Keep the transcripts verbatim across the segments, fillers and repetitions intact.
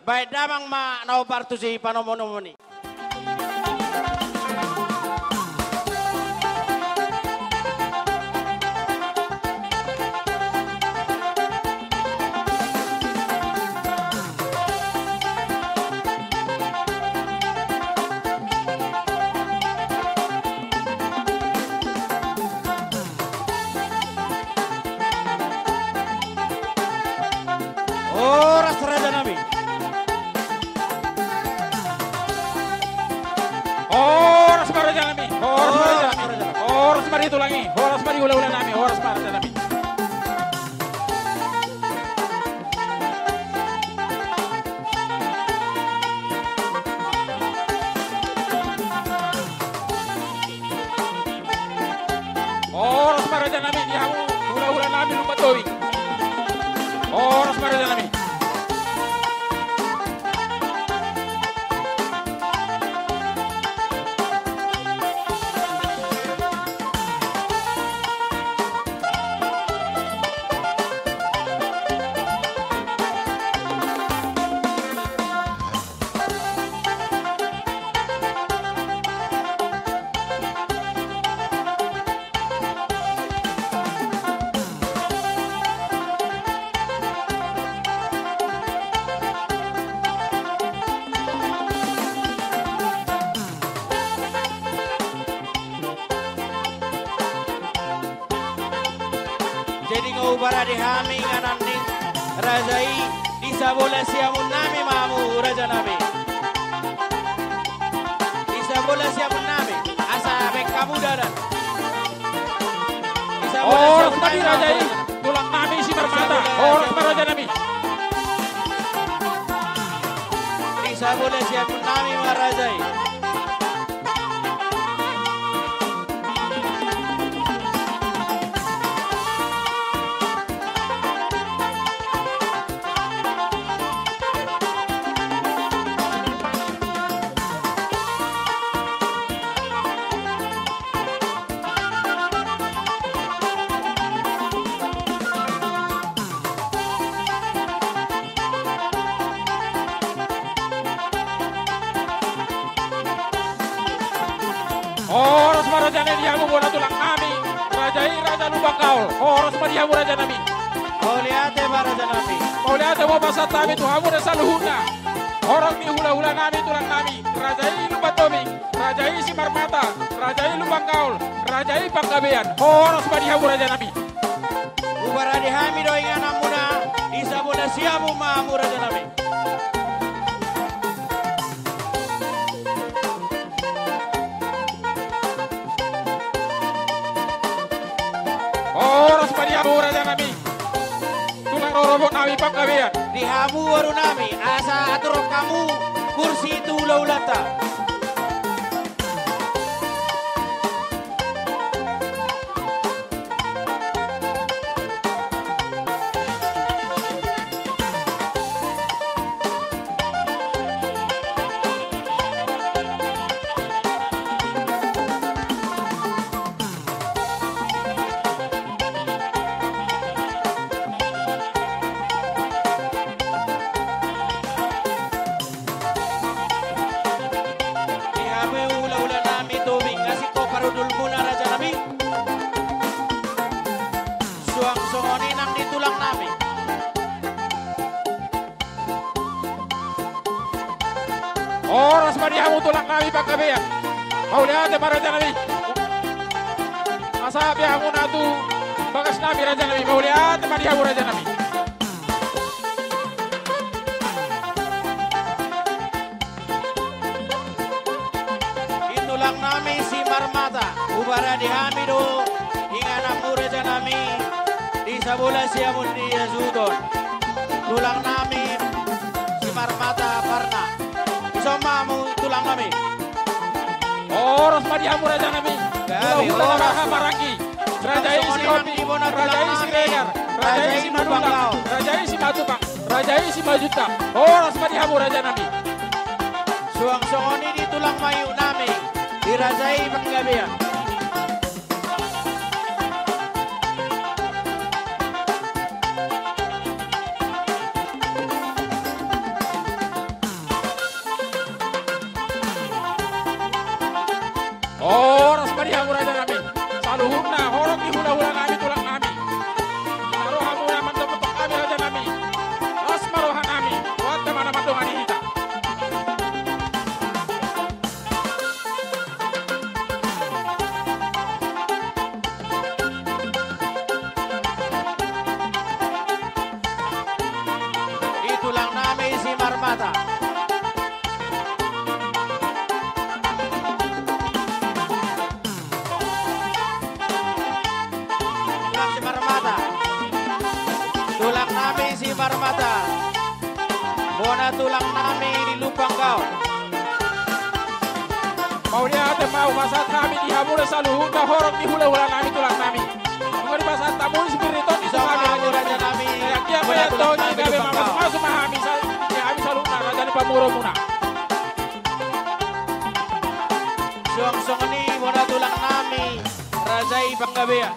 Baen damang ma na hombar tu si panomunomu i. Horas raja nami. Horas ma raja nami. Horas ma raja nami. Horas ma di tulang i. Horas ma di hulahula nami. Horas ma raja nami. Horas ma raja nami, di hamu hulahula nami Lumban Tobing. Horas ma raja nami. Jadi nga huparade hami inganan ni raja i, di sabola siamun nami ma hamu raja nami. Di sabola siamun nami, asa baen hamu dalan. Di sabola siamun nami ma hamu raja i. Horas ma di raja i, tulang nami Simarmata. Horas ma raja nami. Di sabola siamun nami ma raja i. Horas ma raja nami, di hamu bona tulang nami, raja i Raja Lumban Gaol. Horas ma di hamu raja nami. Mauliate ma raja nami. Mauliate ma pasahat hami tu hamu na saluhutna. Horong ni hulahula nami tulang nami, raja i Lumban Tobing, raja i Simarmata, raja i Lumban Gaol, raja i Panggabean. Horas ma di hamu raja nami. Huparade hami do ingananmuna, di sabola siamun ma hamu raja nami. Horas ma di hamu raja nami. Tulang rorobot nami Panggabean. Di hamu boru nami, asa atur hamu kursi tu hulahulanta. Di hamu hulahula nami Tobing, asing ho parhundulmuna raja nami. Suang songon i nang di tulang nami. Horas ma di hamu tulang nami Panggabean. Mauliate ma raja nami. Asa api hamuna tu bagas nami raja nami. Mauliate ma di hamu raja nami. Di tulang nami Simarmata, huparade hami do ingananmu raja nami, di sabola siamun ni hasuhuton. Tulang nami Simarmata Parna. Dison ma hamu tulang nami. Horas ma di hamu raja nami. Hulahula na marhaha maranggi. Raja i Sitopi, raja i Siregar, raja i Simanunggang, raja i Simatupang, raja i Simanjuntak. Horas ma di hamu raja nami. Suang songon i di tulang mayu nami, di raja i Panggabean. Tulang nami di Lumban Gaol. Mauliate ma hupasahat hami di hamuna saluhutna horong ni hulahula nami tulang nami. Nunga dipasahat hamu spiriton di hami raja nami. Raja nami. Ia dia ma ia toni gabe ma masumasu ma hami sa-, di hami saluhutna raja ni pamoruonmuna. Suang songon i bona tulang nami raja i Panggabean.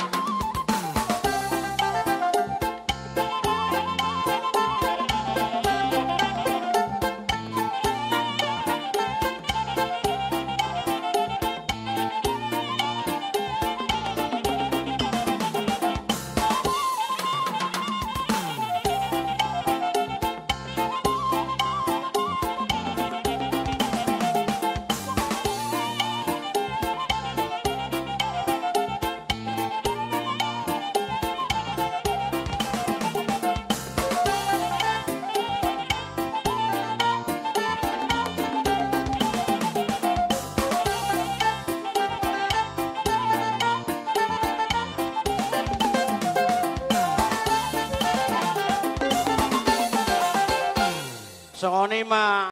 Songon i ma.